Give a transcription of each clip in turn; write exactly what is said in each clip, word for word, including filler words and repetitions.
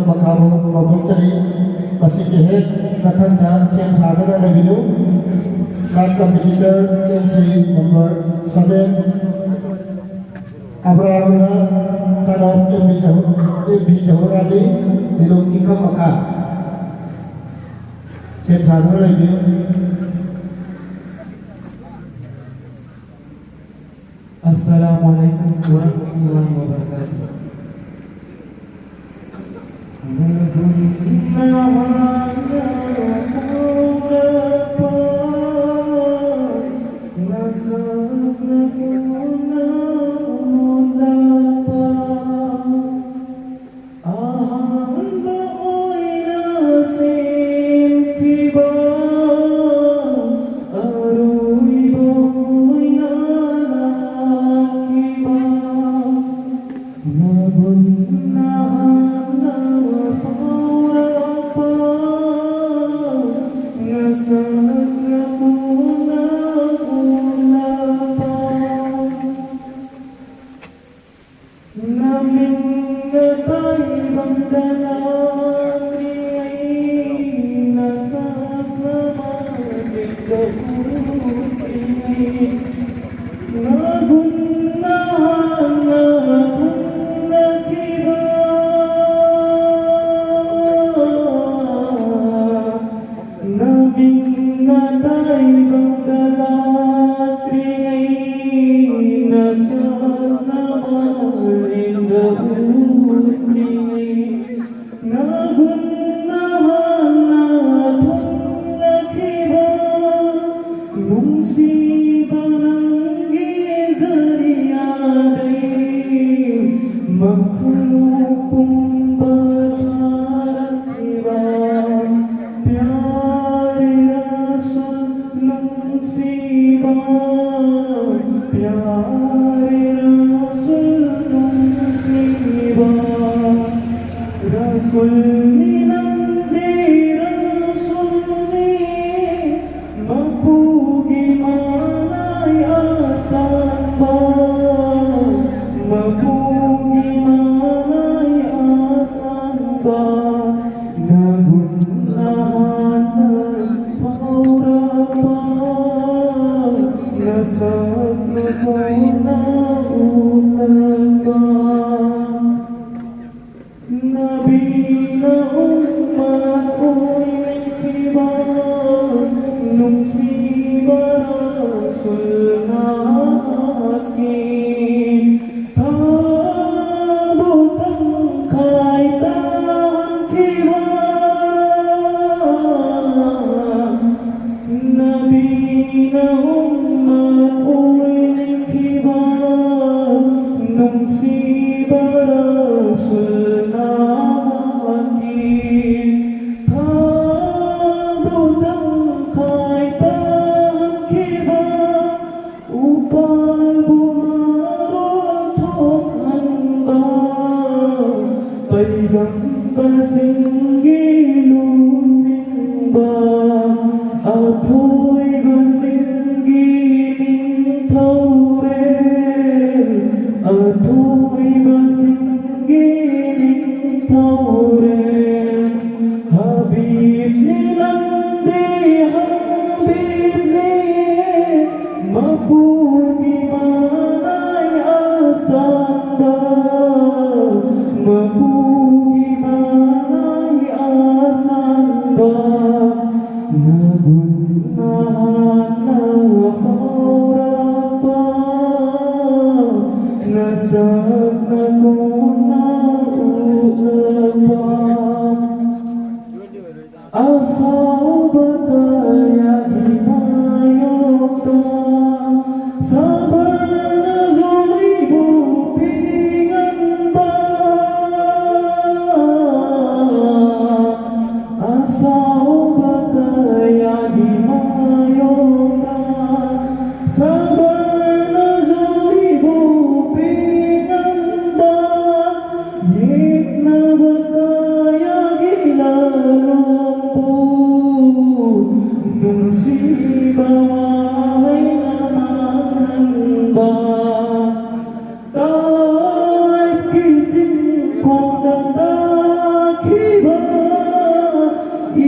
ꯃꯈꯥꯕꯨ ꯂꯥꯎꯊꯣꯛꯆꯔꯤ꯫ ꯃꯁꯤꯒꯤ ꯍꯦꯛ ꯃꯊꯪꯗ ꯁꯦꯝ ꯁꯥꯗꯨꯅ ꯂꯩꯕꯤꯌꯨ꯫ Last competitor, N C number seven, Abraham, son of M B Jahur, M B Jahur Ali, ꯂꯤꯂꯣꯡ ꯆꯤꯡꯈꯝ ꯃꯈꯥ꯫ ꯁꯦꯝ ꯁꯥꯗꯨꯅ ꯂꯩꯕꯤꯌꯨ꯫ السلام عليكم ورحمة الله وبركاته. ꯑꯍꯥꯟꯕ ꯑꯣꯏꯅ ꯁꯦꯝꯈꯤꯕ, ꯑꯔꯣꯏꯕ ꯑꯣꯏꯅ ꯂꯥꯛꯈꯤꯕ, ꯅꯒꯨꯟ ꯅꯍꯥꯟꯅ ꯐꯥꯎꯔꯛꯄ, ꯅꯁꯛ ꯅꯀꯨꯅ ꯎꯠꯂꯛꯄ꯫ ꯅꯃꯤꯡꯅ ꯇꯥꯏꯕꯪꯗ ꯂꯥꯛꯂꯤꯉꯩ, ꯅꯁꯛꯅ ꯃꯥꯂꯦꯝꯗ ꯎꯠꯂꯤꯉꯩ, ꯅꯒꯨꯝ ꯅꯍꯥꯟꯅ ꯊꯨꯡꯂꯈꯤꯕ꯫ ꯅꯃꯤꯡꯅ ꯇꯥꯏꯕꯪꯗ ꯂꯥꯛꯇ꯭ꯔꯤꯉꯩ, ꯅꯁꯛꯅ ꯃꯥꯂꯦꯝꯗ ꯎꯠꯇ꯭ꯔꯤꯉꯩ, ꯅꯒꯨꯝ ꯅꯍꯥꯟꯅ ꯊꯨꯡꯂꯈꯤꯕ, ꯅꯨꯡꯁꯤꯕ ꯅꯪꯒꯤ ꯖꯔꯤꯌꯥꯗꯩ ꯃꯈꯜ ꯄꯨꯝꯕ ꯊꯥꯔꯛꯈꯤꯕ꯫ ꯄ꯭ꯌꯥꯔꯦ ꯔꯁꯨꯜ ꯅꯨꯡꯁꯤꯕ, ꯄ꯭ꯌꯥꯔꯦ ꯔꯁꯨꯜ ꯅꯨꯡꯁꯤꯕ, ꯔꯁꯨꯜꯅꯤ ꯅꯪꯗꯤ ꯔꯁꯨꯜꯅꯤ, ꯃꯄꯨꯒꯤ ꯃꯅꯥꯏ ꯑꯁꯥꯡꯕ, ꯃꯄꯨꯒꯤ ꯃꯅꯥꯏ ꯑꯁꯥꯡꯕ꯫ ꯅꯕꯤꯅ ꯎꯝꯃꯠ ꯑꯣꯏꯈꯤꯕ ꯅꯨꯡꯁꯤꯕ ꯔꯁꯨꯜ ꯅꯍꯥꯛꯀꯤ ꯊꯥꯕꯨ ꯇꯪꯈꯥꯏ ꯇꯥꯍꯟꯈꯤꯕ ꯅꯕꯤꯅ ꯎꯝꯃꯠ ꯑꯣꯏꯈꯤꯕ ꯅꯨꯡꯁꯤꯕ ꯔꯁꯨꯜ ꯅꯍꯥꯛꯀꯤ ꯊꯥꯕꯨ ꯇꯪꯈꯥꯏ ꯇꯥꯍꯟꯈꯤꯕ ꯎꯄꯥꯜꯕꯨ ꯃꯔꯣꯜ ꯊꯣꯛꯍꯟꯕ ꯄꯩꯒꯝꯕꯔꯁꯤꯡꯒꯤ ꯂꯨꯆꯤꯡꯕ ꯑꯊꯣꯏꯕꯁꯤꯡꯒꯤ ꯅꯤꯡꯊꯧꯔꯦꯜ ꯑꯊꯣꯏꯕꯁꯤꯡꯒꯤ ꯅꯤꯡꯊꯧꯔꯦꯜ ꯍꯕꯤꯕꯅꯤ ꯅꯪꯗꯤ ꯍꯕꯤꯕꯅꯤ ꯃꯄꯨꯒꯤ ꯃꯅꯥꯏ ꯑꯁꯥꯡꯕ ꯃꯄꯨꯒꯤ ꯃꯅꯥꯏ ꯑꯁꯥꯡꯕ ꯅꯒꯨꯟ ꯅꯍꯥꯟꯅ ꯐꯥꯎꯔꯛꯄ ꯅꯁꯛ ꯅꯀꯣꯟꯅ ꯎꯠꯂꯛꯄ ꯑꯁꯥꯎꯕ ꯀꯌꯥꯒꯤ ꯃꯥꯌꯣꯛꯇ ꯁꯕꯔꯅ ꯖꯣꯏꯕꯨ ꯄꯤꯉꯝꯕ ꯑꯁꯥꯎꯕ ꯀꯌꯥꯒꯤ ꯃꯥꯌꯣꯛꯇ ꯁꯕꯔꯅ ꯖꯣꯏꯕꯨ ꯄꯤꯉꯝꯕ ꯌꯦꯛꯅꯕ ꯀꯌꯥꯒꯤ ꯂꯥꯂꯣꯡꯕꯨ ꯅꯨꯡꯁꯤꯕ ꯋꯥꯍꯩꯅ ꯃꯥꯡꯍꯟꯕ ꯇꯥꯏꯞꯀꯤ ꯆꯤꯡꯈꯣꯡꯗ ꯇꯥꯈꯤꯕ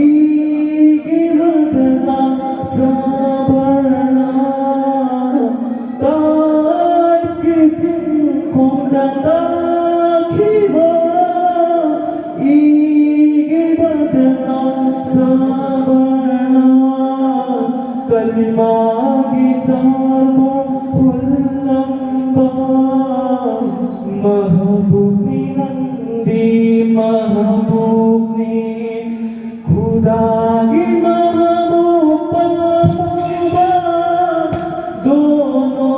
ꯏꯒꯤ ꯕꯗꯜꯅ ꯁꯕꯔꯅ ꯇꯥꯏꯞꯀꯤ ꯆꯤꯡꯈꯣꯡꯗ ꯇꯥꯈꯤꯕ ꯃꯍꯕꯨꯕꯅꯤ, ꯈꯨꯗꯥꯒꯤ ꯃꯍꯕꯨꯕ ꯄꯥꯝꯕ, ꯗꯣꯅꯣ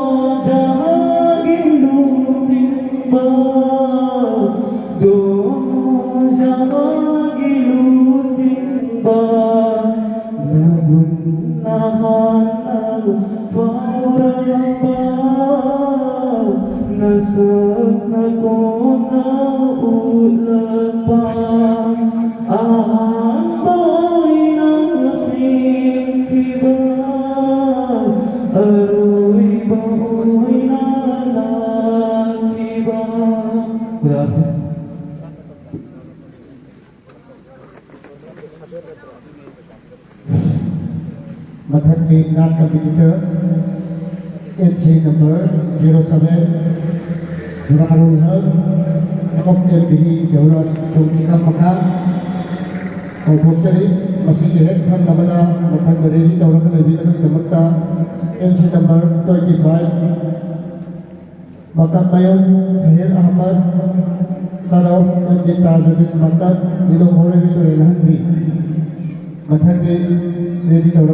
ꯖꯍꯥꯒꯤ ꯂꯨꯆꯤꯡꯕ, ꯗꯣꯅꯣ ꯖꯍꯥꯒꯤ ꯂꯨꯆꯤꯡꯕ, ꯅꯒꯨꯟ ꯅꯍꯥꯟꯅ ꯐꯥꯎꯔꯕ, ꯅꯁꯛ ꯅꯀꯣꯛꯅ ꯎꯠꯂꯛꯄ, ꯑꯍꯥꯟꯕ ꯑꯣꯏꯅ ꯁꯦꯝꯈꯤꯕ, ꯑꯔꯣꯏꯕ ꯑꯣꯏꯅ ꯂꯥꯛꯈꯤꯕ꯫ ꯈꯨꯗꯥ ꯍꯥꯐꯤꯖ꯫ ꯃꯊꯪꯒꯤ ꯅꯥꯠ competitor, N C number zero seven, Nurarul Haq, M of M V Jauhar ꯇꯨꯡꯆꯤꯀꯝ ꯃꯈꯥ ꯀꯧꯊꯣꯛꯆꯔꯤ꯫ ꯃꯁꯤꯒꯤ ꯍꯦꯛ ꯊꯪꯅꯕꯗ ꯃꯊꯪꯗ ꯔꯦꯗꯤ ꯇꯧꯔꯒ ꯂꯩꯕꯤꯅꯕꯒꯤꯗꯃꯛꯇ N C number twenty five, ꯃꯀꯛꯃꯌꯨꯝ Sahir Ahmad, son of M D Tajuddin ꯃꯀꯛ, ꯂꯤꯂꯣꯡ ꯍꯣꯔꯩꯕꯤ ꯇꯨꯔꯦꯜ ꯑꯍꯟꯕꯤ꯫ ꯃꯊꯪꯒꯤ ꯔꯦꯗꯤ ꯇꯧꯔꯒ